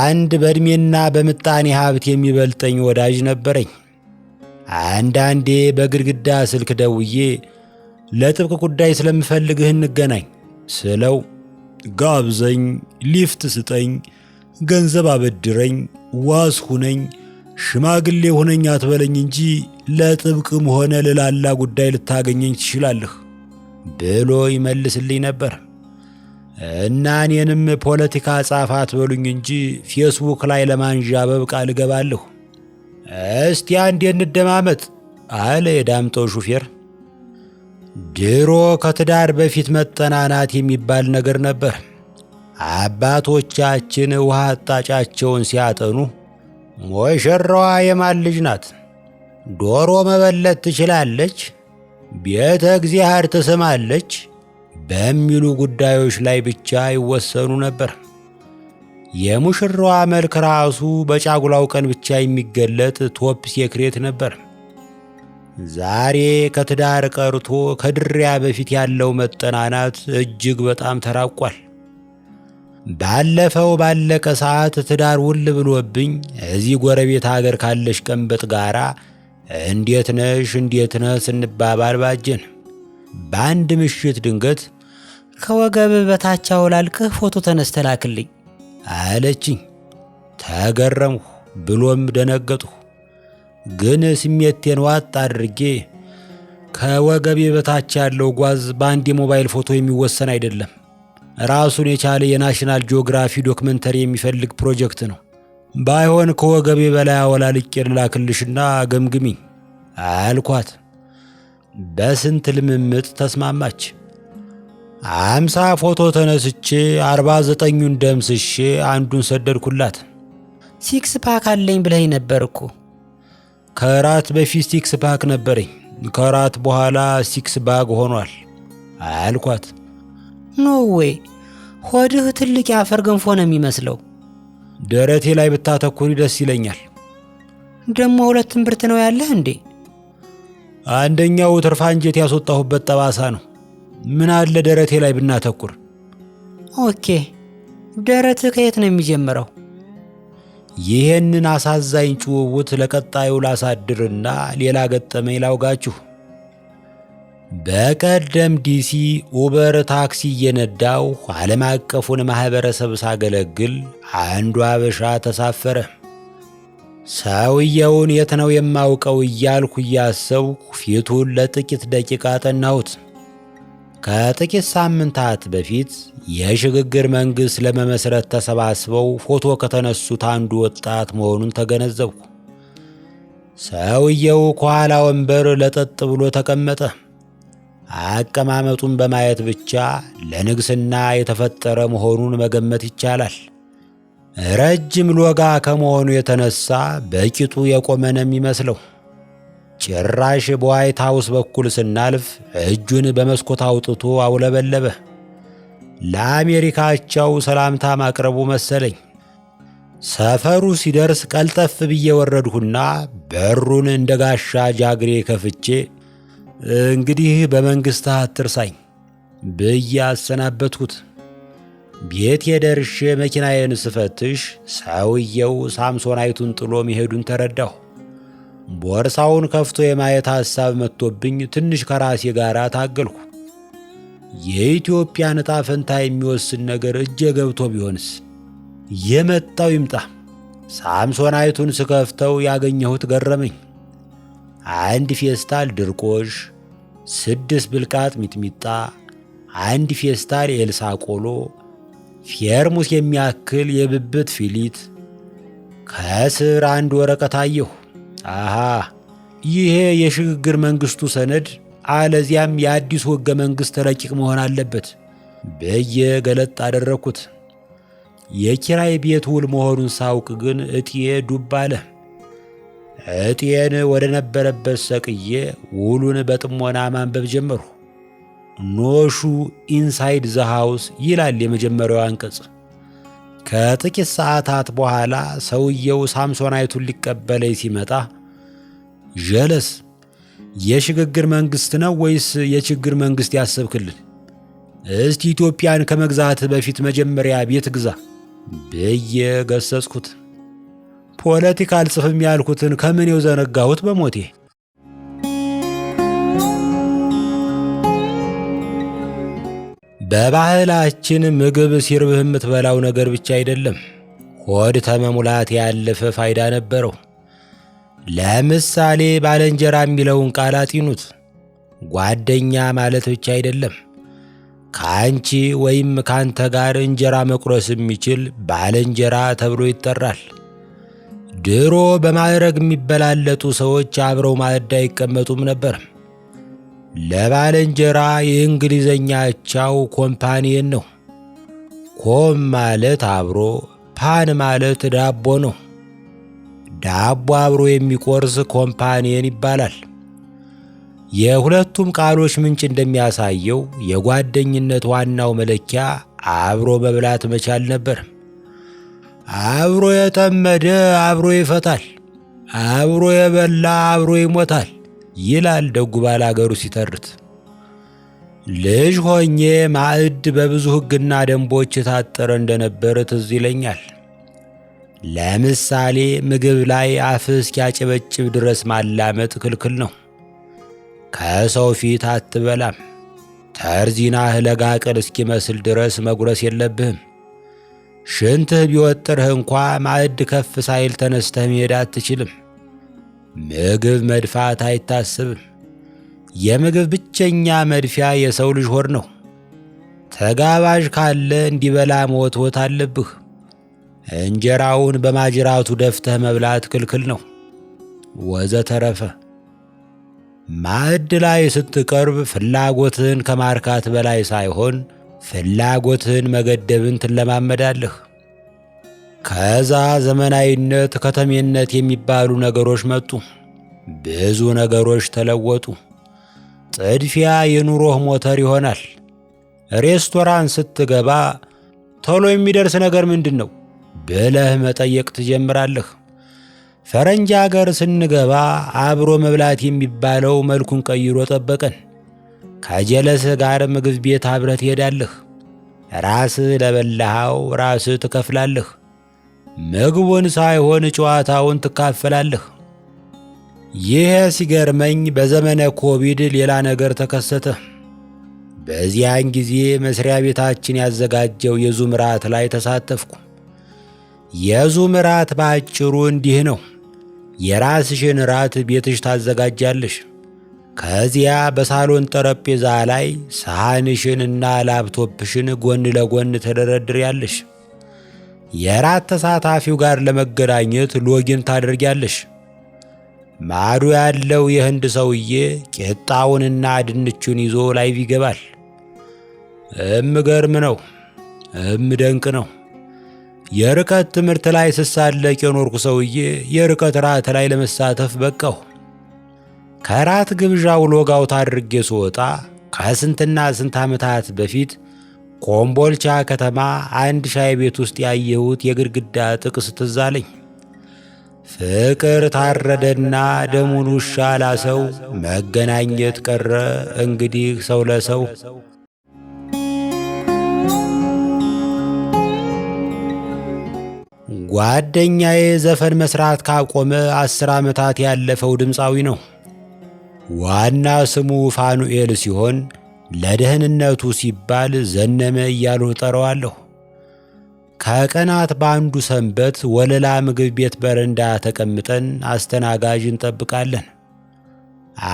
አንድ በዕድሜና በምጣኔ ሀብት የሚበልጠኝ ወዳጅ ነበረኝ። አንዳንዴ በግድግዳ ስልክ ደውዬ ለጥብቅ ጉዳይ ስለምፈልግህ እንገናኝ ስለው ጋብዘኝ፣ ሊፍት ስጠኝ፣ ገንዘብ አበድረኝ፣ ዋስ ሁነኝ፣ ሽማግሌ ሁነኝ አትበለኝ እንጂ ለጥብቅም ሆነ ለላላ ጉዳይ ልታገኘኝ ትችላለህ ብሎ ይመልስልኝ ነበር። እና እኔንም ፖለቲካ ጻፍ አትበሉኝ እንጂ ፌስቡክ ላይ ለማንዣበብ ቃል እገባለሁ። እስቲ አንዴ እንደማመጥ አለ የዳምጠው ሹፌር። ድሮ ከትዳር በፊት መጠናናት የሚባል ነገር ነበር። አባቶቻችን ውሃ አጣጫቸውን ሲያጠኑ ሙሽራዋ የማን ልጅ ናት? ዶሮ መበለት ትችላለች? ቤተ እግዚአብሔር ትስማለች? በሚሉ ጉዳዮች ላይ ብቻ ይወሰኑ ነበር። የሙሽራዋ መልክ ራሱ በጫጉላው ቀን ብቻ የሚገለጥ top secret ነበር። ዛሬ ከትዳር ቀርቶ ከድሪያ በፊት ያለው መጠናናት እጅግ በጣም ተራቋል። ባለፈው ባለቀ ሰዓት ትዳር ውል ብሎብኝ እዚህ ጎረቤት ሀገር ካለሽ ቀንበጥ ጋራ እንዴት ነሽ እንዴት ነህ ስንባባል ባጀን። በአንድ ምሽት ድንገት ከወገብ በታች አውላልቅህ ፎቶ ተነስተህ ላክልኝ አለችኝ። ተገረምሁ ብሎም ደነገጥሁ። ግን ስሜቴን ዋጥ አድርጌ ከወገቤ በታች ያለው ጓዝ በአንድ የሞባይል ፎቶ የሚወሰን አይደለም፣ ራሱን የቻለ የ National Geography documentary የሚፈልግ ፕሮጀክት ነው። ባይሆን ከወገቤ በላይ አወላልቄ ልላክልሽና ገምግሚኝ አልኳት። በስንት ልምምጥ ተስማማች። 50 ፎቶ ተነስቼ 49ኙን ደምስሼ አንዱን ሰደድኩላት። Six pack አለኝ ብለኸኝ ነበር እኮ። ከራት በፊት six pack ነበረኝ፣ ከራት በኋላ six bag ሆኗል አልኳት። No way፣ ሆድህ ትልቅ የአፈር ገንፎ ነው የሚመስለው። ደረቴ ላይ ብታተኩሪ ደስ ይለኛል። ደሞ ሁለት እምብርት ነው ያለህ እንዴ? አንደኛው ትርፍ አንጀት ያስወጣሁበት ጠባሳ ነው። ምን አለ ደረቴ ላይ ብናተኩር። Okay፣ ደረትህ ከየት ነው የሚጀምረው? ይህንን አሳዛኝ ጭውውት ለቀጣዩ ላሳድርና ሌላ ገጠመኝ ላውጋችሁ። በቀደም ዲሲ ኡበር ታክሲ እየነዳሁ ዓለም አቀፉን ማኅበረሰብ ሳገለግል አንዱ አበሻ ተሳፈረ። ሰውየውን የት ነው የማውቀው እያልኩ እያሰብኩ ፊቱን ለጥቂት ደቂቃ ጠናሁት። ከጥቂት ሳምንታት በፊት የሽግግር መንግሥት ለመመስረት ተሰባስበው ፎቶ ከተነሱት አንዱ ወጣት መሆኑን ተገነዘብኩ። ሰውየው ከኋላ ወንበር ለጠጥ ብሎ ተቀመጠ። አቀማመጡን በማየት ብቻ ለንግስና የተፈጠረ መሆኑን መገመት ይቻላል። ረጅም ሎጋ ከመሆኑ የተነሳ በቂጡ የቆመ ነው የሚመስለው። ጭራሽ በዋይት ሃውስ በኩል ስናልፍ እጁን በመስኮት አውጥቶ አውለበለበ። ለአሜሪካቸው ሰላምታ ማቅረቡ መሰለኝ። ሰፈሩ ሲደርስ ቀልጠፍ ብዬ ወረድሁና በሩን እንደ ጋሻ ጃግሬ ከፍቼ እንግዲህ በመንግሥትህ አትርሳኝ ብዬ አሰናበትኩት። ቤቴ ደርሼ መኪናዬን ስፈትሽ ሰውየው ሳምሶናይቱን ጥሎ መሄዱን ተረዳሁ። ቦርሳውን ከፍቶ የማየት ሐሳብ መጥቶብኝ ትንሽ ከራሴ ጋር ታገልኩ። የኢትዮጵያን ዕጣ ፈንታ የሚወስን ነገር እጄ ገብቶ ቢሆንስ? የመጣው ይምጣ። ሳምሶናይቱን ስከፍተው ያገኘሁት ገረመኝ። አንድ ፌስታል ድርቆሽ፣ 6 ብልቃጥ ሚጥሚጣ፣ አንድ ፌስታል ኤልሳ ቆሎ፣ ፌርሙስ የሚያክል የብብት ፊሊት፣ ከስር አንድ ወረቀት አየሁ። አሃ፣ ይሄ የሽግግር መንግስቱ ሰነድ አለዚያም የአዲሱ ሕገ መንግሥት ረቂቅ መሆን አለበት ብዬ ገለጥ አደረግኩት። የኪራይ ቤት ውል መሆኑን ሳውቅ ግን እጢዬ ዱብ አለ። እጢዬን ወደ ነበረበት ሰቅዬ ውሉን በጥሞና ማንበብ ጀመርሁ። No shoe inside the house ይላል የመጀመሪያው አንቀጽ። ከጥቂት ሰዓታት በኋላ ሰውየው ሳምሶናይቱን ሊቀበለኝ ሲመጣ ጀለስ፣ የሽግግር መንግሥት ነው ወይስ የችግር መንግሥት ያሰብክልን? እስቲ ኢትዮጵያን ከመግዛት በፊት መጀመሪያ ቤት ግዛ ብዬ ገሰጽኩት። ፖለቲካ አልጽፍም ያልኩትን ከምኔው ዘነጋሁት በሞቴ። በባህላችን ምግብ ሲርብህ የምትበላው ነገር ብቻ አይደለም፣ ሆድ ተመሙላት ያለፈ ፋይዳ ነበረው። ለምሳሌ ባለንጀራ የሚለውን ቃል አጢኑት። ጓደኛ ማለት ብቻ አይደለም። ከአንቺ ወይም ካንተ ጋር እንጀራ መቁረስ የሚችል ባልንጀራ ተብሎ ይጠራል። ድሮ በማዕረግ የሚበላለጡ ሰዎች አብረው ማዕድ አይቀመጡም ነበር። ለባልንጀራ የእንግሊዘኛ አቻው companion ነው። com ማለት አብሮ፣ pan ማለት ዳቦ ነው። ዳቦ አብሮ የሚቆርስ companion ይባላል። የሁለቱም ቃሎች ምንጭ እንደሚያሳየው የጓደኝነት ዋናው መለኪያ አብሮ መብላት መቻል ነበር። አብሮ የጠመደ አብሮ ይፈታል፣ አብሮ የበላ አብሮ ይሞታል ይላል ደጉ ባላገሩ ሲተርት። ልጅ ሆኜ ማዕድ በብዙ ሕግና ደንቦች የታጠረ እንደነበር ትዝ ይለኛል። ለምሳሌ ምግብ ላይ አፍህ እስኪያጨበጭብ ድረስ ማላመጥ ክልክል ነው። ከሰው ፊት አትበላም። ተርዚናህ ለጋ ቅል እስኪመስል ድረስ መጉረስ የለብህም። ሽንትህ ቢወጥርህ እንኳ ማዕድ ከፍ ሳይል ተነስተህ መሄድ አትችልም። ምግብ መድፋት አይታሰብም። የምግብ ብቸኛ መድፊያ የሰው ልጅ ሆድ ነው። ተጋባዥ ካለ እንዲበላ መወትወት አለብህ። እንጀራውን በማጅራቱ ደፍተህ መብላት ክልክል ነው። ወዘተረፈ። ማዕድ ላይ ስትቀርብ ፍላጎትህን ከማርካት በላይ ሳይሆን ፍላጎትህን መገደብን ትለማመዳለህ። ከዛ ዘመናዊነት፣ ከተሜነት የሚባሉ ነገሮች መጡ። ብዙ ነገሮች ተለወጡ። ጥድፊያ የኑሮህ ሞተር ይሆናል። ሬስቶራንት ስትገባ ቶሎ የሚደርስ ነገር ምንድን ነው ብለህ መጠየቅ ትጀምራለህ። ፈረንጅ አገር ስንገባ አብሮ መብላት የሚባለው መልኩን ቀይሮ ጠበቀን። ከጀለስህ ጋር ምግብ ቤት አብረህ ትሄዳለህ። ራስህ ለበላኸው ራስህ ትከፍላለህ። ምግቡን ሳይሆን ጨዋታውን ትካፈላለህ። ይህ ሲገርመኝ በዘመነ ኮቪድ ሌላ ነገር ተከሰተ። በዚያን ጊዜ መስሪያ ቤታችን ያዘጋጀው የ Zoom ራት ላይ ተሳተፍኩ። የ Zoom ራት በአጭሩ እንዲህ ነው። የራስሽን ራት ቤትሽ ታዘጋጃለሽ። ከዚያ በሳሎን ጠረጴዛ ላይ ሰሃንሽን እና ላፕቶፕሽን ጎን ለጎን ትደረድሪያለሽ። የራት ተሳታፊው ጋር ለመገናኘት login ታደርጊያለሽ። ማዶ ያለው የህንድ ሰውዬ ቂጣውንና ድንቹን ይዞ live ይገባል። እምገርም ነው፣ እምደንቅ ነው። የርቀት ትምህርት ላይ ስሳለቅ የኖርኩ ሰውዬ የርቀት ራት ላይ ለመሳተፍ በቃሁ። ከራት ግብዣው logout አድርጌ ስወጣ ከስንትና ስንት ዓመታት በፊት ኮምቦልቻ ከተማ አንድ ሻይ ቤት ውስጥ ያየሁት የግድግዳ ጥቅስ ትዝ አለኝ። ፍቅር ታረደና ደሙን ውሻ ላሰው፣ መገናኘት ቀረ እንግዲህ ሰው ለሰው። ጓደኛዬ ዘፈን መስራት ካቆመ 10 ዓመታት ያለፈው ድምፃዊ ነው። ዋና ስሙ ፋኑኤል ሲሆን ለደህንነቱ ሲባል ዘነመ እያልሁ እጠራዋለሁ። ከቀናት በአንዱ ሰንበት ወለላ ምግብ ቤት በረንዳ ተቀምጠን አስተናጋጅ እንጠብቃለን።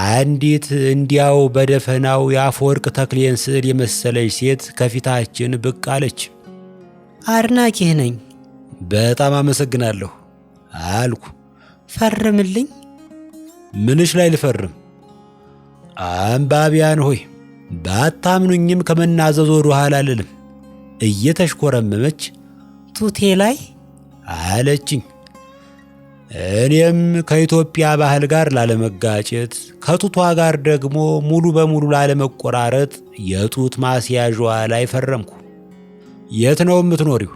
አንዲት እንዲያው በደፈናው የአፈወርቅ ተክሌን ስዕል የመሰለች ሴት ከፊታችን ብቅ አለች። አድናቂህ ነኝ። በጣም አመሰግናለሁ አልኩ። ፈርምልኝ። ምንሽ ላይ ልፈርም? አንባቢያን ሆይ ባታምኑኝም ከመናዘዝ ወደ ኋላ አልልም። እየተሽኮረመመች ቱቴ ላይ አለችኝ። እኔም ከኢትዮጵያ ባህል ጋር ላለመጋጨት ከጡቷ ጋር ደግሞ ሙሉ በሙሉ ላለመቆራረጥ የጡት ማስያዣዋ ላይ ፈረምኩ። የት ነው የምትኖሪው?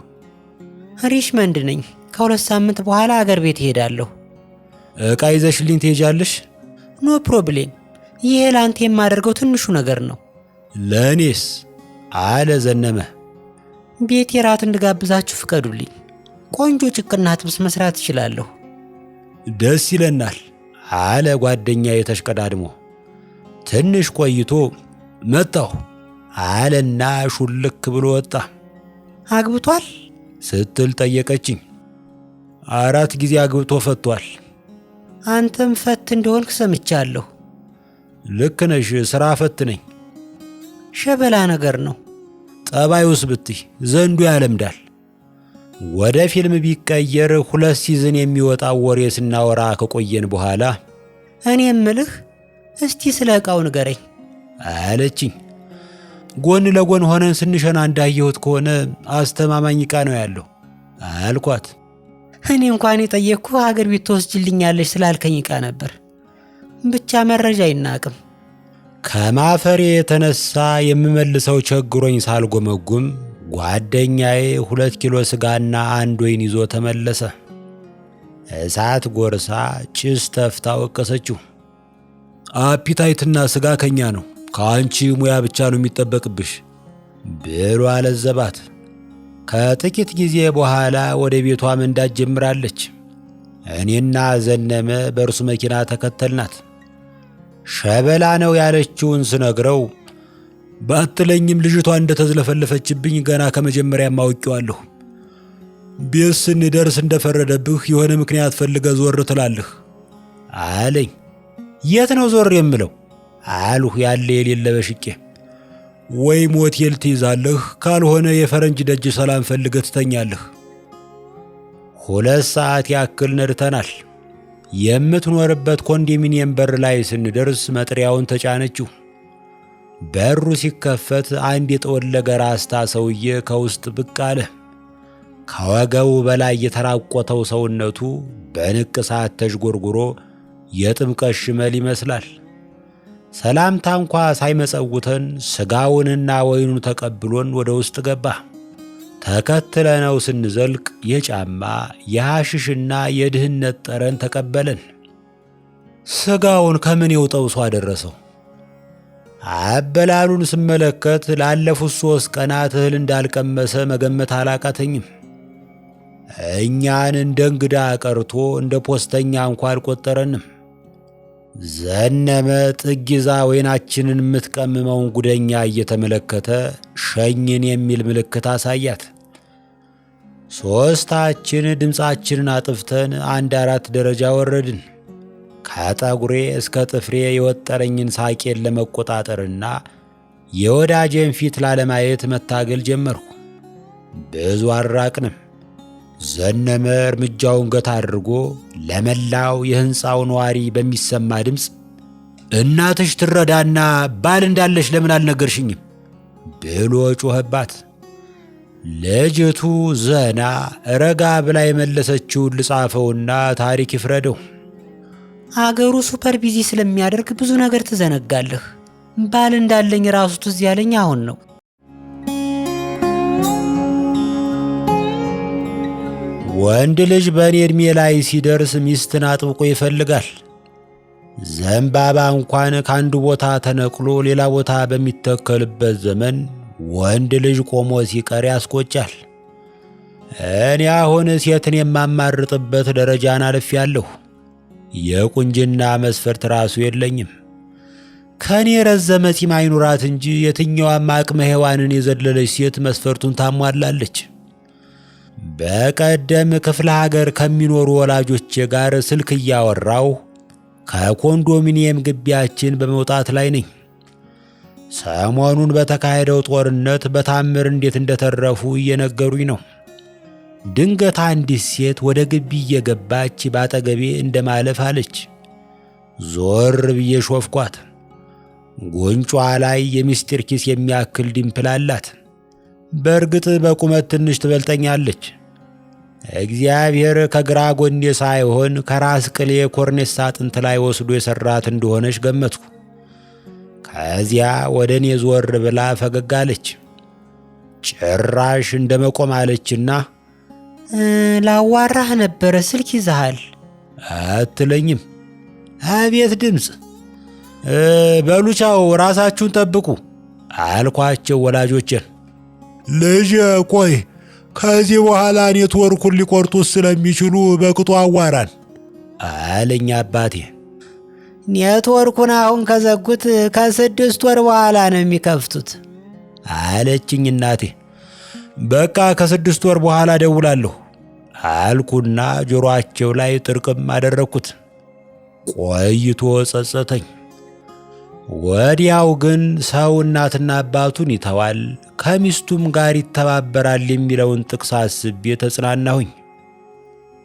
ሪችመንድ ነኝ። ከ2 ሳምንት በኋላ አገር ቤት እሄዳለሁ። ዕቃ ይዘሽልኝ ትሄጃለሽ? No problem። ይሄ ላንተ የማደርገው ትንሹ ነገር ነው። ለእኔስ? አለ ዘነመ። ቤቴ ራት እንድጋብዛችሁ ፍቀዱልኝ። ቆንጆ ጭቅና ጥብስ መስራት እችላለሁ። ደስ ይለናል አለ ጓደኛዬ ተሽቀዳድሞ። ትንሽ ቆይቶ መጣሁ አለና ሹልክ ብሎ ወጣ። አግብቷል ስትል ጠየቀችኝ። 4 ጊዜ አግብቶ ፈቷል። አንተም ፈት እንደሆንክ ሰምቻለሁ። ልክ ነሽ፣ ስራ ፈት ነኝ። ሸበላ ነገር ነው። ጠባዩስ ብትይ ዘንዱ ያለምዳል። ወደ ፊልም ቢቀየር 2 season የሚወጣው ወሬ ስናወራ ከቆየን በኋላ እኔ እምልህ እስቲ ስለ ዕቃው ንገረኝ አለችኝ። ጎን ለጎን ሆነን ስንሸና እንዳየሁት ከሆነ አስተማማኝ ዕቃ ነው ያለው አልኳት። እኔ እንኳን የጠየቅኩህ ሀገር ቤት ትወስጅልኛለሽ ስላልከኝ ዕቃ ነበር። ብቻ መረጃ አይናቅም። ከማፈሬ የተነሳ የምመልሰው ቸግሮኝ ሳልጎመጉም ጓደኛዬ 2 ኪሎ ስጋና 1 ወይን ይዞ ተመለሰ። እሳት ጎርሳ ጭስ ተፍታ ወቀሰችው። appetite ና ስጋ ከኛ ነው፣ ከአንቺ ሙያ ብቻ ነው የሚጠበቅብሽ ብሎ አለዘባት። ከጥቂት ጊዜ በኋላ ወደ ቤቷ መንዳት ጀምራለች። እኔና ዘነመ በእርሱ መኪና ተከተልናት። ሸበላ ነው ያለችውን ስነግረው ባትለኝም ልጅቷ እንደተዝለፈለፈችብኝ ገና ከመጀመሪያም አውቄዋለሁ። ቤት ስንደርስ እንደፈረደብህ የሆነ ምክንያት ፈልገህ ዞር ትላለህ አለኝ። የት ነው ዞር የምለው አልሁ ያለ የሌለ በሽቄ። ወይ ሞቴል ትይዛለህ፣ ካልሆነ የፈረንጅ ደጅ ሰላም ፈልገህ ትተኛለህ። 2 ሰዓት ያክል ነድተናል። የምትኖርበት ኮንዶሚኒየም በር ላይ ስንደርስ መጥሪያውን ተጫነችው። በሩ ሲከፈት አንድ የጠወለገ ራስታ ሰውዬ ከውስጥ ብቅ አለ። ከወገቡ በላይ የተራቆተው ሰውነቱ በንቅሳት ተዥጎርጉሮ የጥምቀት ሽመል ይመስላል። ሰላምታ እንኳ ሳይመጸውተን ስጋውንና ወይኑን ተቀብሎን ወደ ውስጥ ገባ። ተከትለነው ስንዘልቅ የጫማ የሐሽሽና የድህነት ጠረን ተቀበለን። ስጋውን ከምኔው ጠብሶ አደረሰው። አበላሉን ስመለከት ላለፉት 3 ቀናት እህል እንዳልቀመሰ መገመት አላቃተኝም። እኛን እንደ እንግዳ ቀርቶ እንደ ፖስተኛ እንኳ አልቆጠረንም። ዘነመ ጥግ ይዛ ወይናችንን የምትቀምመውን ጉደኛ እየተመለከተ ሸኝን የሚል ምልክት አሳያት። ሦስታችን ድምፃችንን አጥፍተን 1 4 ደረጃ ወረድን። ከጠጉሬ እስከ ጥፍሬ የወጠረኝን ሳቄን ለመቆጣጠርና የወዳጄን ፊት ላለማየት መታገል ጀመርኩ። ብዙ አልራቅንም። ዘነመ እርምጃውን ገታ አድርጎ ለመላው የሕንፃው ነዋሪ በሚሰማ ድምፅ እናትሽ ትረዳና ባል እንዳለሽ ለምን አልነገርሽኝም ብሎ ጮኸባት። ልጅቱ ዘና ረጋ ብላ የመለሰችውን ልጻፈውና ታሪክ ይፍረደው። አገሩ super busy ስለሚያደርግ ብዙ ነገር ትዘነጋለህ። ባል እንዳለኝ ራሱ ትዝ ያለኝ አሁን ነው። ወንድ ልጅ በእኔ ዕድሜ ላይ ሲደርስ ሚስትን አጥብቆ ይፈልጋል። ዘንባባ እንኳን ከአንዱ ቦታ ተነቅሎ ሌላ ቦታ በሚተከልበት ዘመን ወንድ ልጅ ቆሞ ሲቀር ያስቆጫል። እኔ አሁን ሴትን የማማርጥበት ደረጃን አልፌአለሁ። የቁንጅና መስፈርት ራሱ የለኝም። ከኔ የረዘመ ጺም አይኑራት እንጂ የትኛዋም አቅመ ሔዋንን የዘለለች ሴት መስፈርቱን ታሟላለች። በቀደም ክፍለ ሀገር ከሚኖሩ ወላጆቼ ጋር ስልክ እያወራሁ ከኮንዶሚኒየም ግቢያችን በመውጣት ላይ ነኝ። ሰሞኑን በተካሄደው ጦርነት በታምር እንዴት እንደተረፉ እየነገሩኝ ነው። ድንገት አንዲት ሴት ወደ ግቢ እየገባች ባጠገቤ እንደማለፍ አለች። ዞር ብዬ ሾፍኳት። ጉንጯ ላይ የሚስጢር ኪስ የሚያክል dimple አላት። በእርግጥ በቁመት ትንሽ ትበልጠኛለች። እግዚአብሔር ከግራ ጎኔ ሳይሆን ከራስ ቅሌ ኮርኔሳ አጥንት ላይ ወስዶ የሠራት እንደሆነች ገመትኩ። ከዚያ ወደ እኔ ዞር ብላ ፈገግ አለች። ጭራሽ እንደ መቆም አለችና ላዋራህ ነበረ ስልክ ይዘሃል አትለኝም። አቤት ድምፅ! በሉ ቻው፣ ራሳችሁን ጠብቁ አልኳቸው ወላጆቼን። ልጅ ቆይ፣ ከዚህ በኋላ ኔትወርኩን ሊቆርጡት ስለሚችሉ በቅጡ አዋራን አለኝ አባቴ። ኔትወርኩን አሁን ከዘጉት ከ6 ወር በኋላ ነው የሚከፍቱት አለችኝ እናቴ። በቃ ከ6 ወር በኋላ ደውላለሁ አልኩና ጆሮአቸው ላይ ጥርቅም አደረግኩት። ቆይቶ ጸጸተኝ። ወዲያው ግን ሰው እናትና አባቱን ይተዋል ከሚስቱም ጋር ይተባበራል የሚለውን ጥቅስ አስቤ ተጽናናሁኝ።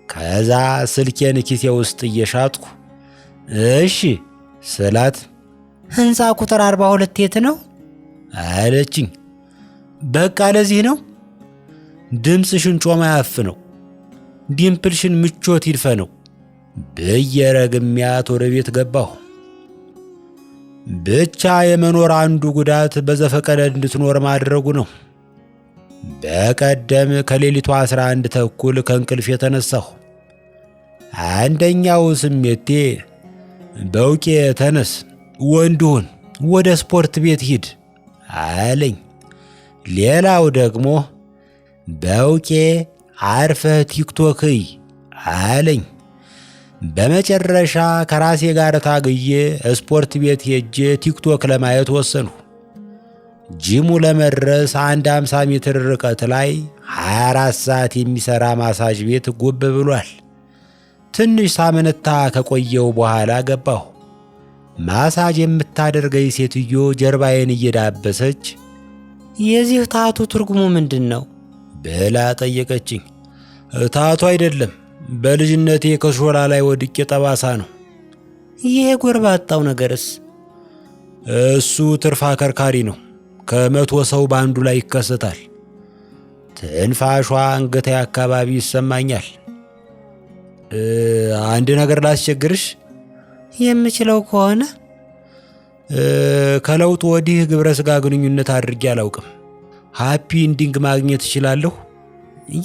ከዛ ስልኬን ኪሴ ውስጥ እየሻጥኩ እሺ ስላት ሕንፃ ቁጥር 42 የት ነው አለችኝ። በቃ ለዚህ ነው ድምፅሽን ጮማ ያፍነው፣ dimple ሽን ምቾት ይድፈነው ብዬ ረግሜያት ወደ ቤት ገባሁ። ብቻ የመኖር አንዱ ጉዳት በዘፈቀደ እንድትኖር ማድረጉ ነው። በቀደም ከሌሊቱ 11:30 ከእንቅልፍ የተነሳሁ። አንደኛው ስሜቴ በውቄ ተነስ፣ ወንድ ሁን፣ ወደ ስፖርት ቤት ሂድ አለኝ። ሌላው ደግሞ በውቄ አርፈህ ቲክቶክ እይ አለኝ። በመጨረሻ ከራሴ ጋር ታግዬ ስፖርት ቤት ሄጄ ቲክቶክ ለማየት ወሰንሁ። ጂሙ ለመድረስ አንድ 50 ሜትር ርቀት ላይ 24 ሰዓት የሚሠራ ማሳጅ ቤት ጉብ ብሏል። ትንሽ ሳመነታ ከቆየው በኋላ ገባሁ። ማሳጅ የምታደርገኝ ሴትዮ ጀርባዬን እየዳበሰች የዚህ tattoo ትርጉሙ ምንድን ነው ብላ ጠየቀችኝ። Tattoo አይደለም፣ በልጅነቴ ከሾላ ላይ ወድቄ ጠባሳ ነው። ይሄ ጎርባጣው ነገርስ? እሱ ትርፍ አከርካሪ ነው። ከ100 ሰው በአንዱ ላይ ይከሰታል። ትንፋሿ አንገቴ አካባቢ ይሰማኛል። አንድ ነገር ላስቸግርሽ። የምችለው ከሆነ። ከለውጥ ወዲህ ግብረ ሥጋ ግንኙነት አድርጌ አላውቅም። Happy ending ማግኘት እችላለሁ?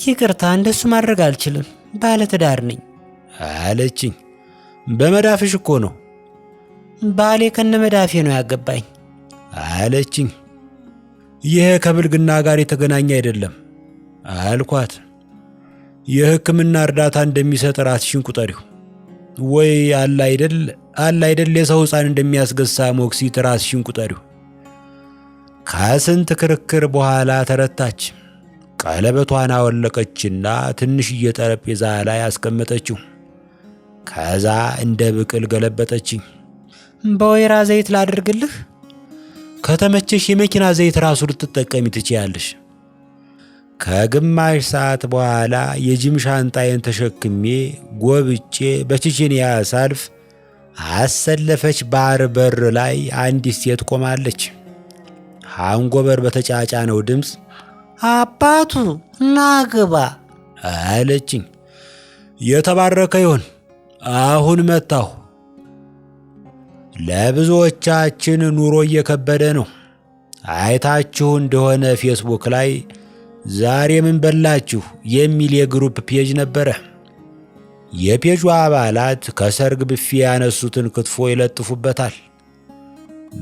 ይቅርታ፣ እንደሱ ማድረግ አልችልም። ባለትዳር ነኝ አለችኝ። በመዳፍሽ እኮ ነው። ባሌ ከነ መዳፌ ነው ያገባኝ አለችኝ። ይሄ ከብልግና ጋር የተገናኘ አይደለም አልኳት። የሕክምና እርዳታ እንደሚሰጥ ራስሽን ቁጠሪው። ወይ አለ አይደል አለ አይደል የሰው ሕፃን እንደሚያስገሳ ሞክሲት ራስሽን ቁጠሪው። ከስንት ክርክር በኋላ ተረታች። ቀለበቷን አወለቀችና ትንሽዬ ጠረጴዛ ላይ አስቀመጠችው። ከዛ እንደ ብቅል ገለበጠችኝ። በወይራ ዘይት ላድርግልህ? ከተመቸሽ የመኪና ዘይት ራሱ ልትጠቀሚ ትችያለሽ። ከግማሽ ሰዓት በኋላ የጂም ሻንጣዬን ተሸክሜ ጎብጬ በቺቺንያ ሳልፍ አሰለፈች ባር በር ላይ አንዲት ሴት ቆማለች። ሃንጎበር በተጫጫነው ድምፅ አባቱ ናግባ አለችኝ። የተባረከ ይሁን፣ አሁን መጣሁ። ለብዙዎቻችን ኑሮ እየከበደ ነው። አይታችሁ እንደሆነ ፌስቡክ ላይ ዛሬ ምን በላችሁ የሚል የ group page ነበረ። የፔጁ አባላት ከሰርግ ብፌ ያነሱትን ክትፎ ይለጥፉበታል።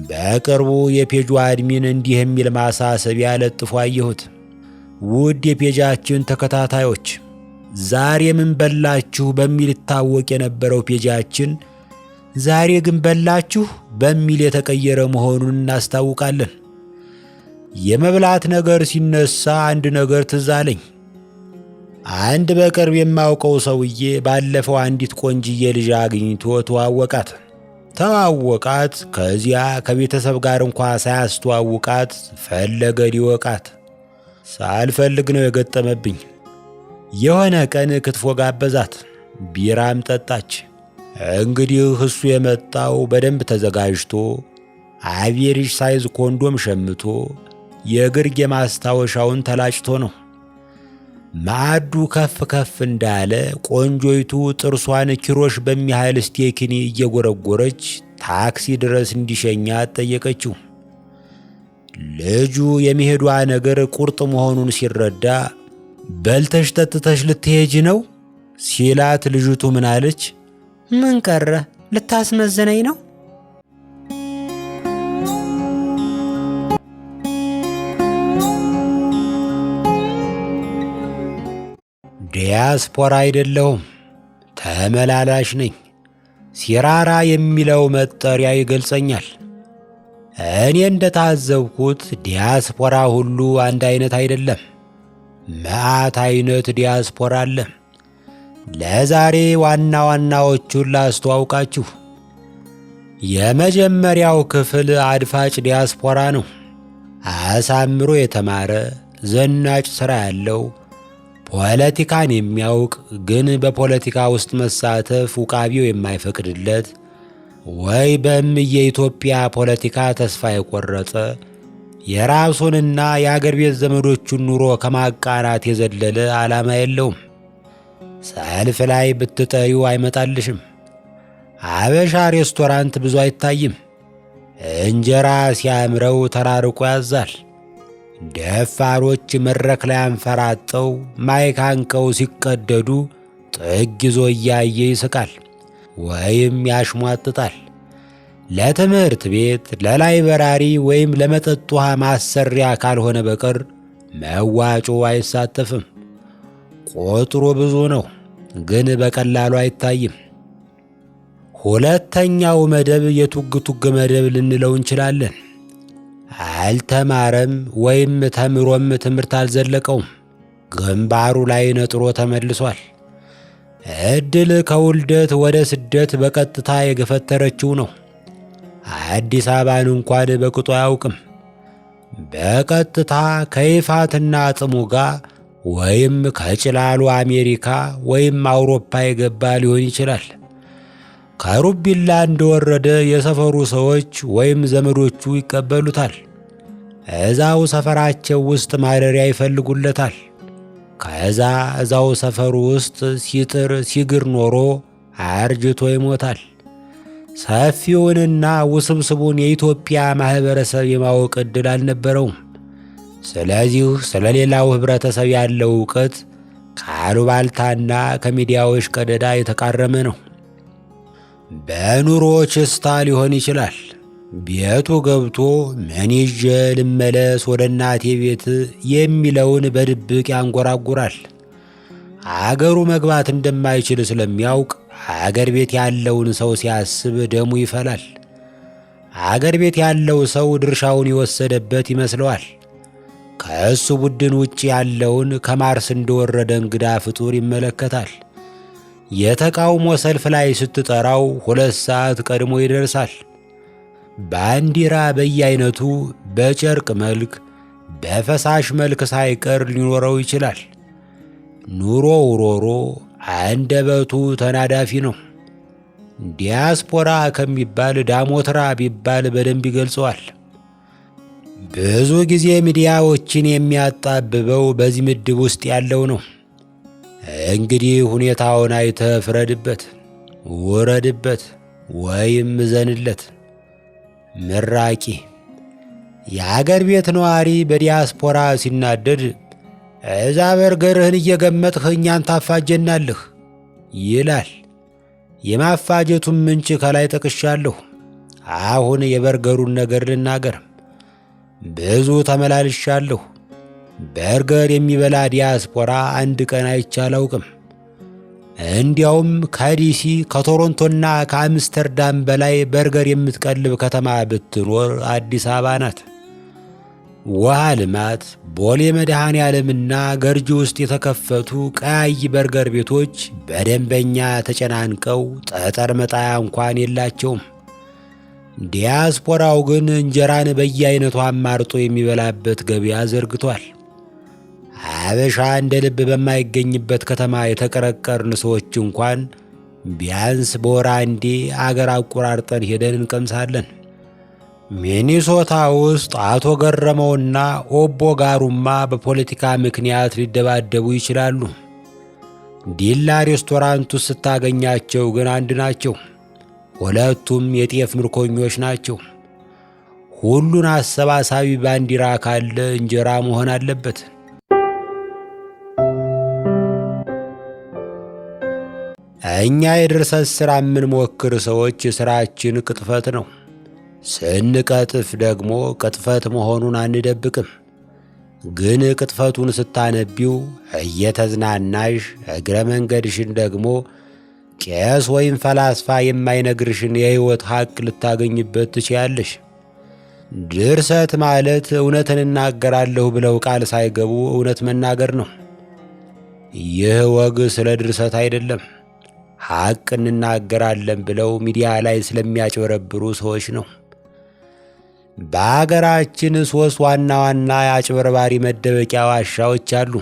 በቅርቡ የ page ኡ admin እንዲህ የሚል ማሳሰቢያ ለጥፎ አየሁት። ውድ የ page ኣችን ተከታታዮች፣ ዛሬ ምን በላችሁ በሚል ይታወቅ የነበረው page ኣችን ዛሬ ግን በላችሁ በሚል የተቀየረ መሆኑን እናስታውቃለን። የመብላት ነገር ሲነሳ አንድ ነገር ትዝ አለኝ። አንድ በቅርብ የማውቀው ሰውዬ ባለፈው አንዲት ቆንጅዬ ልጅ አግኝቶ ተዋወቃት ተዋወቃት። ከዚያ ከቤተሰብ ጋር እንኳ ሳያስተዋውቃት ፈለገ ሊወቃት። ሳልፈልግ ነው የገጠመብኝ። የሆነ ቀን ክትፎ ጋበዛት፣ ቢራም ጠጣች። እንግዲህ እሱ የመጣው በደንብ ተዘጋጅቶ average size ኮንዶም ሸምቶ የግርጌ ማስታወሻውን ተላጭቶ ነው። ማዕዱ ከፍ ከፍ እንዳለ ቆንጆይቱ ጥርሷን ኪሮሽ በሚያህል ስቴኪኒ እየጎረጎረች ታክሲ ድረስ እንዲሸኛት ጠየቀችው። ልጁ የመሄዷ ነገር ቁርጥ መሆኑን ሲረዳ በልተሽ ጠጥተሽ ልትሄጂ ነው ሲላት ልጅቱ ምን አለች? ምን ቀረ? ልታስመዝነኝ ነው? ዲያስፖራ አይደለሁም፣ ተመላላሽ ነኝ። ሲራራ የሚለው መጠሪያ ይገልጸኛል። እኔ እንደታዘብኩት ዲያስፖራ ሁሉ አንድ አይነት አይደለም። መዓት አይነት ዲያስፖራ አለ። ለዛሬ ዋና ዋናዎቹን ላስተዋውቃችሁ። የመጀመሪያው ክፍል አድፋጭ ዲያስፖራ ነው። አሳምሮ የተማረ፣ ዘናጭ ሥራ ያለው፣ ፖለቲካን የሚያውቅ ግን በፖለቲካ ውስጥ መሳተፍ ውቃቢው የማይፈቅድለት ወይ በእምየ ኢትዮጵያ ፖለቲካ ተስፋ የቆረጠ፣ የራሱንና የአገር ቤት ዘመዶቹን ኑሮ ከማቃናት የዘለለ ዓላማ የለውም። ሰልፍ ላይ ብትጠሪው አይመጣልሽም። አበሻ ሬስቶራንት ብዙ አይታይም። እንጀራ ሲያምረው ተራርቆ ያዛል። ደፋሮች መድረክ ላይ አንፈራጠው ማይክ አንቀው ሲቀደዱ ጥግ ይዞ እያየ ይስቃል ወይም ያሽሟጥጣል። ለትምህርት ቤት፣ ለ library ወይም ለመጠጥ ውሃ ማሰሪያ ካልሆነ በቀር መዋጮ አይሳተፍም። ቁጥሩ ብዙ ነው፣ ግን በቀላሉ አይታይም። ሁለተኛው መደብ የቱግ ቱግ መደብ ልንለው እንችላለን። አልተማረም ወይም ተምሮም ትምህርት አልዘለቀውም። ግንባሩ ላይ ነጥሮ ተመልሷል። ዕድል ከውልደት ወደ ስደት በቀጥታ የገፈተረችው ነው። አዲስ አበባን እንኳን በቅጡ አያውቅም። በቀጥታ ከይፋትና ጥሙጋ ወይም ከጭላሉ አሜሪካ ወይም አውሮፓ የገባ ሊሆን ይችላል። ከሩቢላ እንደወረደ የሰፈሩ ሰዎች ወይም ዘመዶቹ ይቀበሉታል። እዛው ሰፈራቸው ውስጥ ማደሪያ ይፈልጉለታል። ከዛ እዛው ሰፈሩ ውስጥ ሲጥር ሲግር ኖሮ አርጅቶ ይሞታል። ሰፊውንና ውስብስቡን የኢትዮጵያ ማኅበረሰብ የማወቅ ዕድል አልነበረውም። ስለዚህ ስለ ሌላው ኅብረተሰብ ያለው ዕውቀት ከአሉባልታና ከሚዲያዎች ቀደዳ የተቃረመ ነው። በኑሮ ችስታ ሊሆን ይችላል። ቤቱ ገብቶ ምን ይዤ ልመለስ ወደ እናቴ ቤት የሚለውን በድብቅ ያንጎራጉራል። አገሩ መግባት እንደማይችል ስለሚያውቅ አገር ቤት ያለውን ሰው ሲያስብ ደሙ ይፈላል። አገር ቤት ያለው ሰው ድርሻውን የወሰደበት ይመስለዋል። ከእሱ ቡድን ውጭ ያለውን ከማርስ እንደወረደ እንግዳ ፍጡር ይመለከታል። የተቃውሞ ሰልፍ ላይ ስትጠራው 2 ሰዓት ቀድሞ ይደርሳል። ባንዲራ በየአይነቱ በጨርቅ መልክ በፈሳሽ መልክ ሳይቀር ሊኖረው ይችላል። ኑሮው ሮሮ፣ አንደበቱ ተናዳፊ ነው። ዲያስፖራ ከሚባል ዳሞትራ ቢባል በደንብ ይገልጸዋል። ብዙ ጊዜ ሚዲያዎችን የሚያጣብበው በዚህ ምድብ ውስጥ ያለው ነው። እንግዲህ ሁኔታውን አይተህ ፍረድበት፣ ውረድበት ወይም እዘንለት። ምራቂ የአገር ቤት ነዋሪ በዲያስፖራ ሲናደድ እዛ በርገርህን እየገመጥህ እኛን ታፋጀናለህ ይላል። የማፋጀቱን ምንጭ ከላይ ጠቅሻለሁ። አሁን የበርገሩን ነገር ልናገር። ብዙ ተመላልሻለሁ። በርገር የሚበላ ዲያስፖራ አንድ ቀን አይቼ አላውቅም። እንዲያውም ከዲሲ፣ ከቶሮንቶና ከአምስተርዳም በላይ በርገር የምትቀልብ ከተማ ብትኖር አዲስ አበባ ናት። ውሃ ልማት፣ ቦሌ መድኃኔ ዓለምና ገርጂ ውስጥ የተከፈቱ ቀያይ በርገር ቤቶች በደንበኛ ተጨናንቀው ጠጠር መጣያ እንኳን የላቸውም። ዲያስፖራው ግን እንጀራን በየአይነቱ አማርጦ የሚበላበት ገበያ ዘርግቷል። አበሻ እንደ ልብ በማይገኝበት ከተማ የተቀረቀርን ሰዎች እንኳን ቢያንስ በወር አንዴ አገር አቆራርጠን ሄደን እንቀምሳለን። ሚኒሶታ ውስጥ አቶ ገረመውና ኦቦ ጋሩማ በፖለቲካ ምክንያት ሊደባደቡ ይችላሉ። ዲላ ሬስቶራንቱ ስታገኛቸው ግን አንድ ናቸው። ሁለቱም የጤፍ ምርኮኞች ናቸው። ሁሉን አሰባሳቢ ባንዲራ ካለ እንጀራ መሆን አለበት። እኛ የድርሰት ሥራ የምንሞክር ሰዎች ሥራችን ቅጥፈት ነው። ስንቀጥፍ ደግሞ ቅጥፈት መሆኑን አንደብቅም። ግን ቅጥፈቱን ስታነቢው እየተዝናናሽ እግረ መንገድሽን ደግሞ ቄስ ወይም ፈላስፋ የማይነግርሽን የሕይወት ሐቅ ልታገኝበት ትችያለሽ። ድርሰት ማለት እውነትን እናገራለሁ ብለው ቃል ሳይገቡ እውነት መናገር ነው። ይህ ወግ ስለ ድርሰት አይደለም፣ ሐቅ እንናገራለን ብለው ሚዲያ ላይ ስለሚያጭበረብሩ ሰዎች ነው። በአገራችን ሦስት ዋና ዋና የአጭበርባሪ መደበቂያ ዋሻዎች አሉ።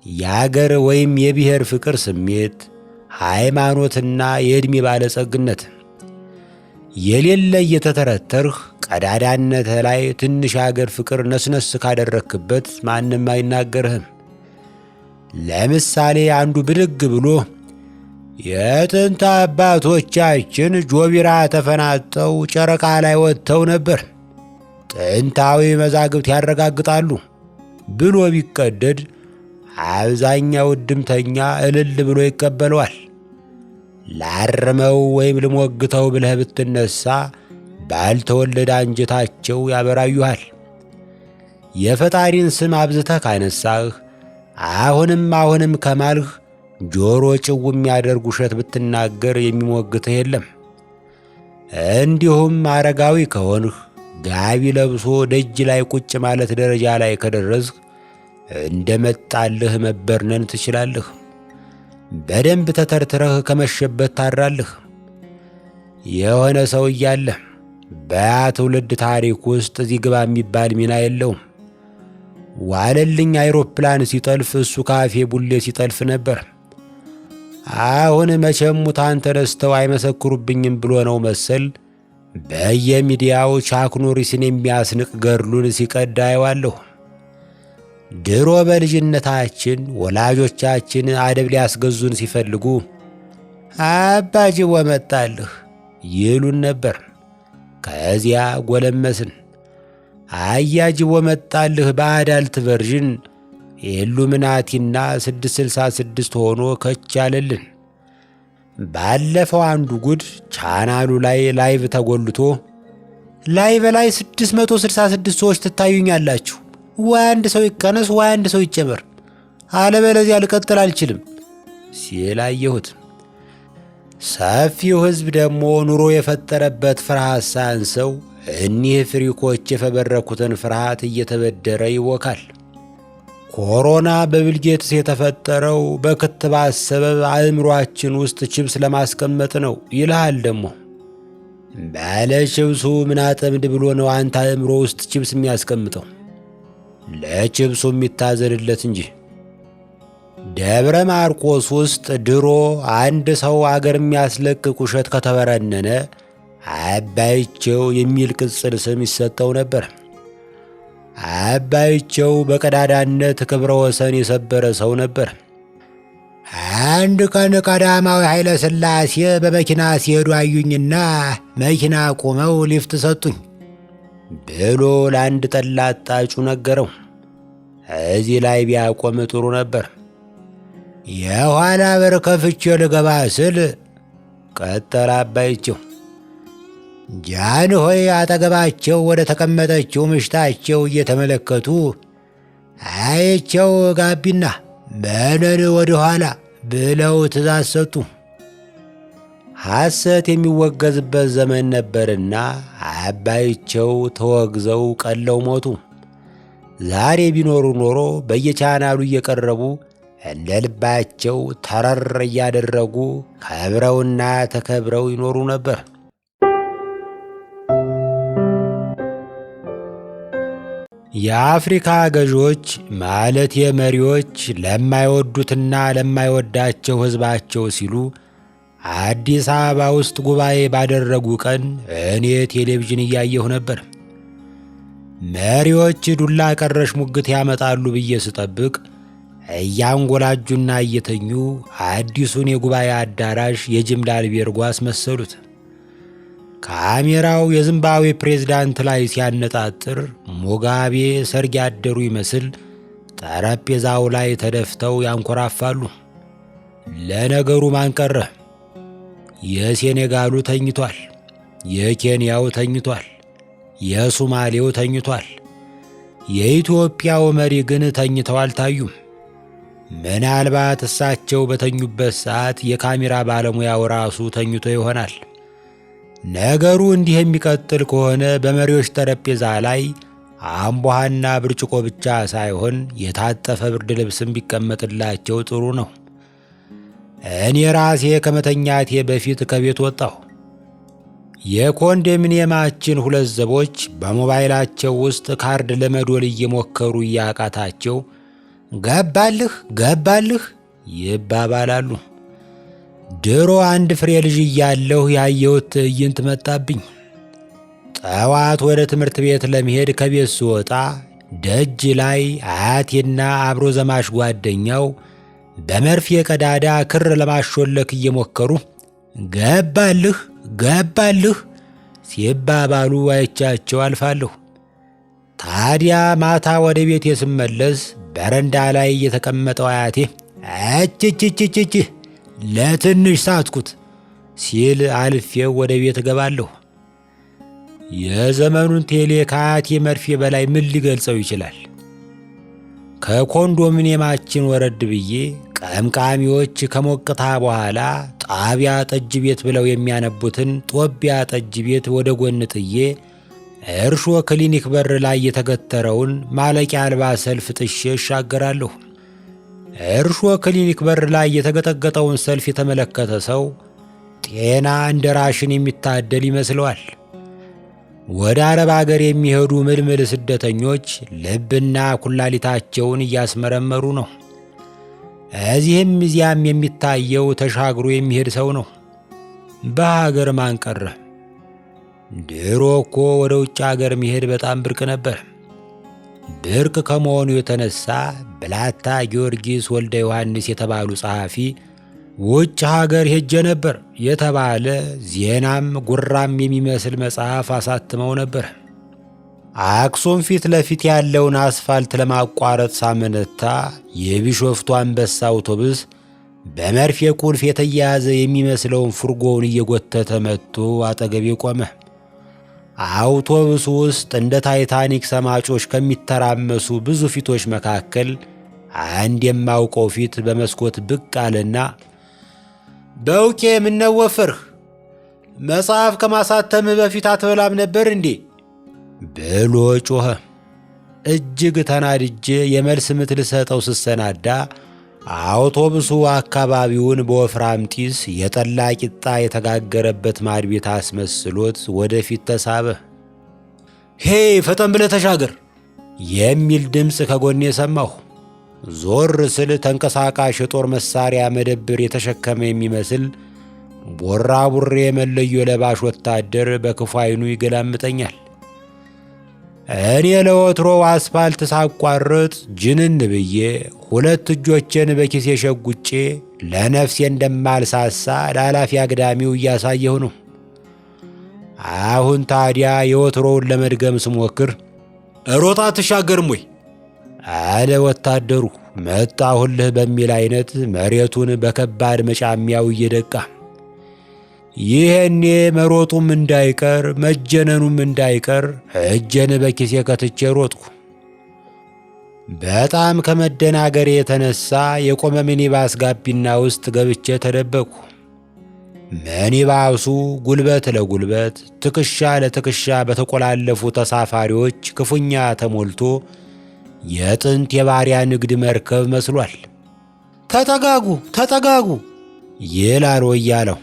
የአገር ወይም የብሔር ፍቅር ስሜት፣ ሃይማኖትና የዕድሜ ባለጸግነት። የሌለ እየተተረተርህ ቀዳዳነት ላይ ትንሽ የአገር ፍቅር ነስነስ ካደረክበት ማንም አይናገርህም። ለምሳሌ አንዱ ብድግ ብሎ የጥንት አባቶቻችን ጆቢራ ተፈናጠው ጨረቃ ላይ ወጥተው ነበር፣ ጥንታዊ መዛግብት ያረጋግጣሉ ብሎ ቢቀደድ አብዛኛው እድምተኛ እልል ብሎ ይቀበለዋል። ላርመው ወይም ልሞግተው ብለህ ብትነሳ ባልተወለደ አንጀታቸው ያበራዩሃል። የፈጣሪን ስም አብዝተህ ካነሳህ፣ አሁንም አሁንም ከማልህ ጆሮ ጭው የሚያደርግ ውሸት ብትናገር የሚሞግትህ የለም። እንዲሁም አረጋዊ ከሆንህ ጋቢ ለብሶ ደጅ ላይ ቁጭ ማለት ደረጃ ላይ ከደረስህ እንደመጣልህ መበርነን ትችላለህ። በደንብ ተተርትረህ ከመሸበት ታድራለህ። የሆነ ሰው እያለ በያ ትውልድ ታሪክ ውስጥ እዚህ ግባ የሚባል ሚና የለውም። ዋለልኝ አይሮፕላን ሲጠልፍ እሱ ካፌ ቡሌ ሲጠልፍ ነበር። አሁን መቼም ሙታን ተነስተው አይመሰክሩብኝም ብሎ ነው መሰል በየሚዲያው ቻክ ኖሪስን የሚያስንቅ ገድሉን ሲቀድ አየዋለሁ። ድሮ በልጅነታችን ወላጆቻችን አደብ ሊያስገዙን ሲፈልጉ አባ ጅቦ መጣልህ ይሉን ነበር። ከዚያ ጎለመስን። አያ ጅቦ መጣልህ በ adult version የኢሉሚናቲና 666 ሆኖ ከች አለልን። ባለፈው አንዱ ጉድ ቻናሉ ላይ live ተጎልቶ ላይ በላይ 666 ሰዎች ትታዩኛላችሁ፣ ወይ አንድ ሰው ይቀነስ ወይ አንድ ሰው ይጨመር፣ አለበለዚያ ልቀጥል አልችልም ሲል አየሁት። ሰፊው ሕዝብ ደግሞ ኑሮ የፈጠረበት ፍርሃት ሳያንሰው እኒህ ፍሪኮች የፈበረኩትን ፍርሃት እየተበደረ ይወካል። ኮሮና በቢልጌትስ የተፈጠረው በክትባት ሰበብ አእምሯችን ውስጥ ቺፕስ ለማስቀመጥ ነው ይልሃል። ደግሞ ባለ ቺፕሱ ምን አጠምድ ብሎ ነው አንተ አእምሮ ውስጥ ቺፕስ የሚያስቀምጠው? ለቺፕሱ የሚታዘንለት እንጂ። ደብረ ማርቆስ ውስጥ ድሮ አንድ ሰው አገር የሚያስለቅቅ ውሸት ከተበረነነ አባይቸው የሚል ቅጽል ስም ይሰጠው ነበር። አባይቸው በቀዳዳነት ክብረ ወሰን የሰበረ ሰው ነበር። አንድ ቀን ቀዳማዊ ኃይለ ሥላሴ በመኪና ሲሄዱ አዩኝና መኪና ቆመው ሊፍት ሰጡኝ ብሎ ለአንድ ጠላ አጣጩ ነገረው። እዚህ ላይ ቢያቆም ጥሩ ነበር። የኋላ በር ከፍቼ ልገባ ስል ቀጠለ አባይቸው፣ ጃንሆይ አጠገባቸው ወደ ተቀመጠችው ምሽታቸው እየተመለከቱ አይቸው ጋቢና መነን ወደ ኋላ ብለው ትእዛዝ ሰጡ። ሐሰት የሚወገዝበት ዘመን ነበርና አባይቸው ተወግዘው ቀለው ሞቱ። ዛሬ ቢኖሩ ኖሮ በየቻናሉ እየቀረቡ እንደ ልባቸው ተረር እያደረጉ ከብረውና ተከብረው ይኖሩ ነበር። የአፍሪካ ገዢዎች ማለት የመሪዎች ለማይወዱትና ለማይወዳቸው ሕዝባቸው ሲሉ አዲስ አበባ ውስጥ ጉባኤ ባደረጉ ቀን እኔ ቴሌቪዥን እያየሁ ነበር። መሪዎች ዱላ ቀረሽ ሙግት ያመጣሉ ብዬ ስጠብቅ እያንጎላጁና እየተኙ አዲሱን የጉባኤ አዳራሽ የጅምላ አልቤርጎ አስመሰሉት። ካሜራው የዚምባብዌ ፕሬዝዳንት ላይ ሲያነጣጥር ሙጋቤ ሰርግ ያደሩ ይመስል ጠረጴዛው ላይ ተደፍተው ያንኮራፋሉ። ለነገሩ ማን ቀረ? የሴኔጋሉ ተኝቷል፣ የኬንያው ተኝቷል፣ የሱማሌው ተኝቷል፣ የኢትዮጵያው መሪ ግን ተኝተው አልታዩም። ምናልባት እሳቸው በተኙበት ሰዓት የካሜራ ባለሙያው ራሱ ተኝቶ ይሆናል። ነገሩ እንዲህ የሚቀጥል ከሆነ በመሪዎች ጠረጴዛ ላይ አምቦሃና ብርጭቆ ብቻ ሳይሆን የታጠፈ ብርድ ልብስም ቢቀመጥላቸው ጥሩ ነው። እኔ ራሴ ከመተኛቴ በፊት ከቤት ወጣሁ። የኮንዶሚኒየማችን ሁለት ዘቦች በሞባይላቸው ውስጥ ካርድ ለመዶል እየሞከሩ እያቃታቸው ገባልህ ገባልህ ይባባላሉ። ድሮ አንድ ፍሬ ልጅ እያለሁ ያየሁት ትዕይንት መጣብኝ። ጠዋት ወደ ትምህርት ቤት ለመሄድ ከቤት ስወጣ ደጅ ላይ አያቴና አብሮ ዘማች ጓደኛው በመርፌ ቀዳዳ ክር ለማሾለክ እየሞከሩ ገባልህ ገባልህ ሲባባሉ አይቻቸው አልፋለሁ። ታዲያ ማታ ወደ ቤቴ ስመለስ በረንዳ ላይ የተቀመጠው አያቴ እችችችችች ለትንሽ ሳትኩት ሲል አልፌው ወደ ቤት እገባለሁ። የዘመኑን ቴሌ ከአያቴ መርፌ በላይ ምን ሊገልጸው ይችላል? ከኮንዶሚኒየማችን ወረድ ብዬ ቀምቃሚዎች ከሞቅታ በኋላ ጣቢያ ጠጅ ቤት ብለው የሚያነቡትን ጦቢያ ጠጅ ቤት ወደ ጎን ጥዬ እርሾ ክሊኒክ በር ላይ የተገተረውን ማለቂያ አልባ ሰልፍ ጥሼ እሻገራለሁ። እርሾ ክሊኒክ በር ላይ የተገጠገጠውን ሰልፍ የተመለከተ ሰው ጤና እንደ ራሽን የሚታደል ይመስለዋል። ወደ አረብ አገር የሚሄዱ ምልምል ስደተኞች ልብና ኩላሊታቸውን እያስመረመሩ ነው። እዚህም እዚያም የሚታየው ተሻግሮ የሚሄድ ሰው ነው። በሀገር ማን ቀረ? ድሮ እኮ ወደ ውጭ አገር መሄድ በጣም ብርቅ ነበር። ብርቅ ከመሆኑ የተነሳ ብላታ ጊዮርጊስ ወልደ ዮሐንስ የተባሉ ጸሐፊ ውጭ ሀገር ሄጄ ነበር የተባለ ዜናም ጉራም የሚመስል መጽሐፍ አሳትመው ነበር። አክሱም ፊት ለፊት ያለውን አስፋልት ለማቋረጥ ሳመነታ የቢሾፍቱ አንበሳ አውቶቡስ በመርፌ ቁልፍ የተያያዘ የሚመስለውን ፉርጎውን እየጎተተ መጥቶ አጠገቤ ቆመ። አውቶቡሱ ውስጥ እንደ ታይታኒክ ሰማጮች ከሚተራመሱ ብዙ ፊቶች መካከል አንድ የማውቀው ፊት በመስኮት ብቅ አለና በውቄ ምነው ወፈርህ? መጽሐፍ ከማሳተምህ በፊት አትበላም ነበር እንዴ? ብሎ ጮኸ። እጅግ ተናድጄ የመልስ ምት ልሰጠው ስሰናዳ አውቶቡሱ አካባቢውን በወፍራም ጢስ የጠላ ቂጣ የተጋገረበት ማድቤት አስመስሎት ወደፊት ተሳበ። ሄ ፈጠን ብለህ ተሻገር የሚል ድምፅ ከጎኔ ሰማሁ። ዞር ስል ተንቀሳቃሽ የጦር መሳሪያ መደብር የተሸከመ የሚመስል ቦራቡሬ መለዮ ለባሽ ወታደር በክፉ ዓይኑ ይገላምጠኛል። እኔ ለወትሮው አስፋልት ሳቋርጥ ጅንን ብዬ ሁለት እጆቼን በኪሴ ሸጉጬ ለነፍሴ እንደማልሳሳ ለኃላፊ አግዳሚው እያሳየሁ ነው። አሁን ታዲያ የወትሮውን ለመድገም ስሞክር ሮጣ አትሻገርም ወይ አለ ወታደሩ መጣሁልህ በሚል አይነት መሬቱን በከባድ መጫሚያው እየደቃ። ይሄኔ መሮጡም እንዳይቀር መጀነኑም እንዳይቀር እጄን በኪሴ ከትቼ ሮጥኩ። በጣም ከመደናገሬ የተነሳ የቆመ ሚኒባስ ጋቢና ውስጥ ገብቼ ተደበቅኩ። ሚኒባሱ ጉልበት ለጉልበት ትከሻ ለትከሻ በተቆላለፉ ተሳፋሪዎች ክፉኛ ተሞልቶ የጥንት የባሪያ ንግድ መርከብ መስሏል። ተጠጋጉ ተጠጋጉ ይላል ወያለው።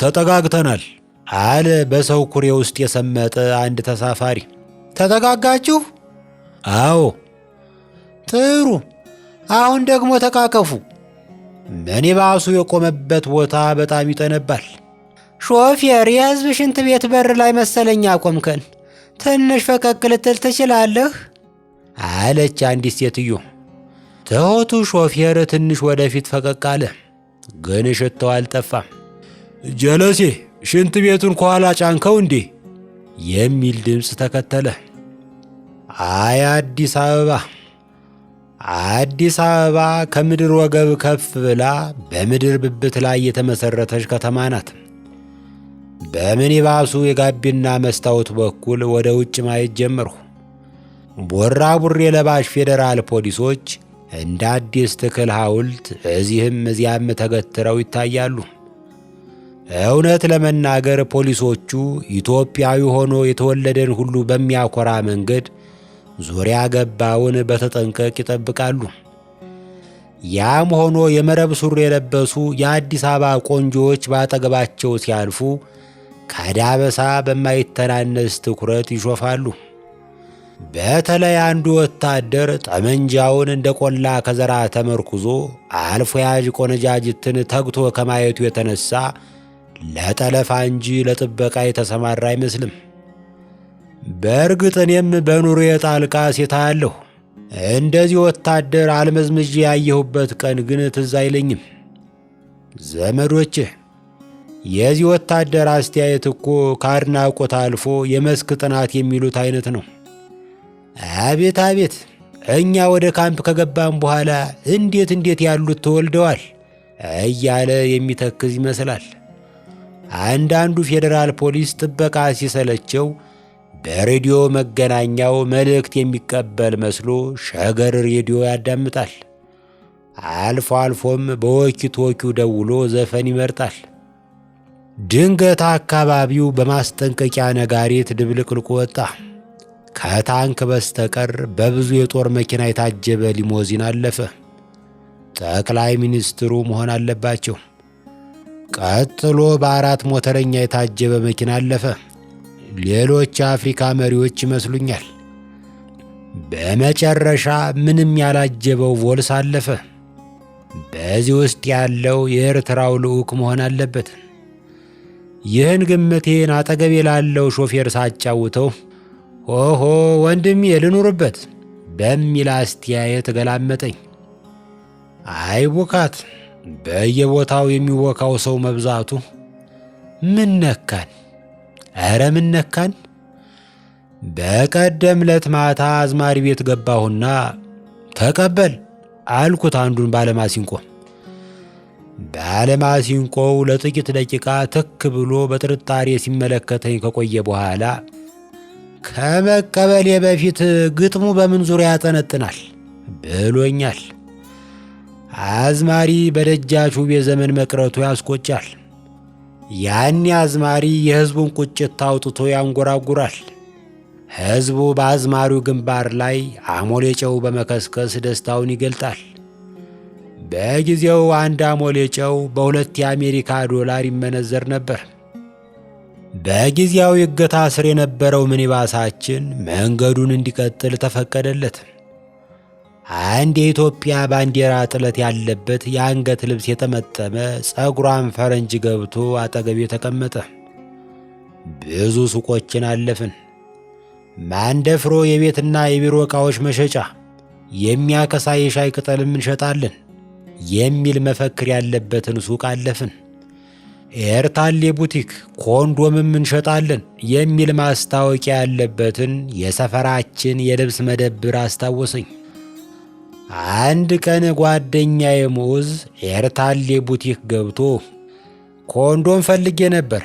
ተጠጋግተናል አለ በሰው ኩሬ ውስጥ የሰመጠ አንድ ተሳፋሪ። ተጠጋጋችሁ? አዎ። ጥሩ፣ አሁን ደግሞ ተቃቀፉ። ሚኒባሱ የቆመበት ቦታ በጣም ይጠነባል። ሾፌር፣ የሕዝብ ሽንት ቤት በር ላይ መሰለኝ አቆምከን። ትንሽ ፈቀቅ ልትል ትችላለህ? አለች አንዲት ሴትዮ። ትሑቱ ሾፌር ትንሽ ወደፊት ፈቀቅ አለ፣ ግን ሽታው አልጠፋም። ጀለሴ፣ ሽንት ቤቱን ከኋላ ጫንከው እንዴ? የሚል ድምፅ ተከተለ። አይ አዲስ አበባ፣ አዲስ አበባ ከምድር ወገብ ከፍ ብላ በምድር ብብት ላይ የተመሠረተች ከተማ ናት። በሚኒባሱ የጋቢና መስታወት በኩል ወደ ውጭ ማየት ጀመርሁ። ቦራቡሬ ለባሽ ፌዴራል ፖሊሶች እንደ አዲስ ትክል ሐውልት እዚህም እዚያም ተገትረው ይታያሉ። እውነት ለመናገር ፖሊሶቹ ኢትዮጵያዊ ሆኖ የተወለደን ሁሉ በሚያኮራ መንገድ ዙሪያ ገባውን በተጠንቀቅ ይጠብቃሉ። ያም ሆኖ የመረብ ሱሪ የለበሱ የአዲስ አበባ ቆንጆዎች ባጠገባቸው ሲያልፉ ከዳበሳ በማይተናነስ ትኩረት ይሾፋሉ። በተለይ አንዱ ወታደር ጠመንጃውን እንደ ቆላ ከዘራ ተመርኩዞ አልፎ ያዥ ቆነጃጅትን ተግቶ ከማየቱ የተነሳ ለጠለፋ እንጂ ለጥበቃ የተሰማራ አይመስልም። በእርግጥ እኔም በኑሮዬ ጣልቃ ሴት አያለሁ። እንደዚህ ወታደር አልመዝምዤ ያየሁበት ቀን ግን ትዝ አይለኝም። ዘመዶቼ፣ የዚህ ወታደር አስተያየት እኮ ከአድናቆት አልፎ የመስክ ጥናት የሚሉት አይነት ነው። አቤት አቤት፣ እኛ ወደ ካምፕ ከገባን በኋላ እንዴት እንዴት ያሉት ተወልደዋል እያለ የሚተክዝ ይመስላል። አንዳንዱ ፌዴራል ፖሊስ ጥበቃ ሲሰለቸው በሬዲዮ መገናኛው መልእክት የሚቀበል መስሎ ሸገር ሬዲዮ ያዳምጣል። አልፎ አልፎም በ walkie talkie ው ደውሎ ዘፈን ይመርጣል። ድንገት አካባቢው በማስጠንቀቂያ ነጋሪት ድብልቅልቁ ወጣ። ከታንክ በስተቀር በብዙ የጦር መኪና የታጀበ ሊሞዚን አለፈ። ጠቅላይ ሚኒስትሩ መሆን አለባቸው። ቀጥሎ በአራት ሞተረኛ የታጀበ መኪና አለፈ። ሌሎች የአፍሪካ መሪዎች ይመስሉኛል። በመጨረሻ ምንም ያላጀበው ቮልስ አለፈ። በዚህ ውስጥ ያለው የኤርትራው ልዑክ መሆን አለበት። ይህን ግምቴን አጠገቤ ላለው ሾፌር ሳጫውተው "ሆሆ ወንድሜ፣ ልኑርበት" በሚል አስተያየት ገላመጠኝ። አይ ቡካት፣ በየቦታው የሚወካው ሰው መብዛቱ። ምን ነካን? ኧረ ምን ነካን? በቀደም ለት ማታ አዝማሪ ቤት ገባሁና "ተቀበል" አልኩት አንዱን ባለማሲንቆ። ባለማሲንቆው ለጥቂት ደቂቃ ትክ ብሎ በጥርጣሬ ሲመለከተኝ ከቆየ በኋላ "ከመቀበሌ በፊት ግጥሙ በምን ዙሪያ ያጠነጥናል?" ብሎኛል። አዝማሪ በደጃች ውቤ ዘመን መቅረቱ ያስቆጫል። ያኔ አዝማሪ የሕዝቡን ቁጭት አውጥቶ ያንጎራጉራል። ሕዝቡ በአዝማሪው ግንባር ላይ አሞሌ ጨው በመከስከስ ደስታውን ይገልጣል። በጊዜው አንድ አሞሌ ጨው በ2 የአሜሪካ ዶላር ይመነዘር ነበር። በጊዜያዊ እገታ ስር የነበረው ሚኒባሳችን መንገዱን እንዲቀጥል ተፈቀደለት። አንድ የኢትዮጵያ ባንዲራ ጥለት ያለበት የአንገት ልብስ የጠመጠመ ጸጉራም ፈረንጅ ገብቶ አጠገቤ ተቀመጠ። ብዙ ሱቆችን አለፍን። "ማንደፍሮ የቤትና የቢሮ ዕቃዎች መሸጫ፣ የሚያከሳ የሻይ ቅጠልም እንሸጣለን" የሚል መፈክር ያለበትን ሱቅ አለፍን። "ኤርታሌ ቡቲክ፣ ኮንዶምም እንሸጣለን" የሚል ማስታወቂያ ያለበትን የሰፈራችን የልብስ መደብር አስታወሰኝ። አንድ ቀን ጓደኛዬ ሙዝ ኤርታሌ ቡቲክ ገብቶ "ኮንዶም ፈልጌ ነበር"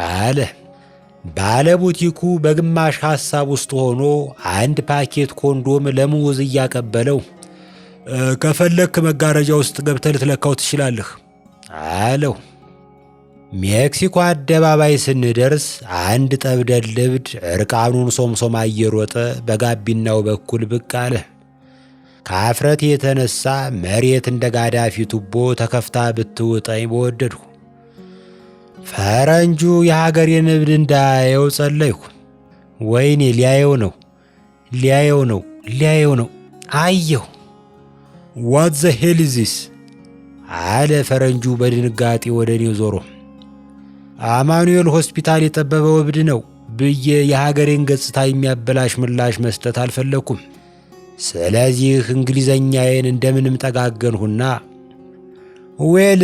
አለ። ባለ ቡቲኩ በግማሽ ሐሳብ ውስጥ ሆኖ አንድ ፓኬት ኮንዶም ለሙዝ እያቀበለው "ከፈለክ መጋረጃ ውስጥ ገብተህ ልትለካው ትችላለህ" አለው። ሜክሲኮ አደባባይ ስንደርስ አንድ ጠብደል እብድ እርቃኑን ሶምሶማ እየሮጠ በጋቢናው በኩል ብቅ አለ። ከአፍረት የተነሳ መሬት እንደ ጋዳፊ ቱቦ ተከፍታ ብትውጠኝ በወደድሁ። ፈረንጁ የሀገሬን እብድ እንዳያየው ጸለይኩ። ወይኔ፣ ሊያየው ነው፣ ሊያየው ነው፣ ሊያየው ነው። አየው። "What the hell is this?" አለ ፈረንጁ በድንጋጤ ወደ እኔ ዞሮ። አማኑኤል ሆስፒታል የጠበበው እብድ ነው ብዬ የሀገሬን ገጽታ የሚያበላሽ ምላሽ መስጠት አልፈለግኩም። ስለዚህ እንግሊዘኛዬን እንደምንም ጠጋገንሁና "Well,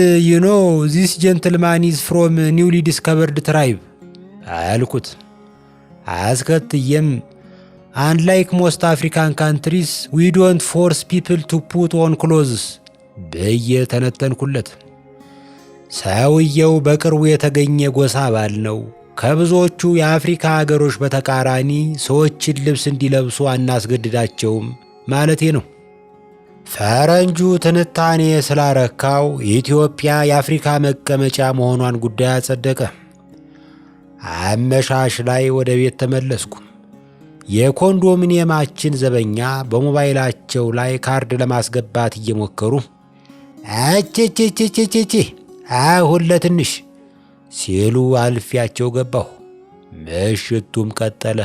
this gentleman is from newly discovered tribe" አልኩት። አስከትዬም "Unlike most African countries, we don't force people to put on clothes" ብዬ ተነተንኩለት። ሰውየው በቅርቡ የተገኘ ጎሳ አባል ነው። ከብዙዎቹ የአፍሪካ አገሮች በተቃራኒ ሰዎችን ልብስ እንዲለብሱ አናስገድዳቸውም ማለቴ ነው። ፈረንጁ ትንታኔ ስላረካው ኢትዮጵያ የአፍሪካ መቀመጫ መሆኗን ጉዳይ አጸደቀ። አመሻሽ ላይ ወደ ቤት ተመለስኩ። የኮንዶሚኒየማችን ዘበኛ በሞባይላቸው ላይ ካርድ ለማስገባት እየሞከሩ አቼቼቼቼቼ አሁን ለትንሽ ሲሉ አልፊያቸው ገባሁ። ምሽቱም ቀጠለ።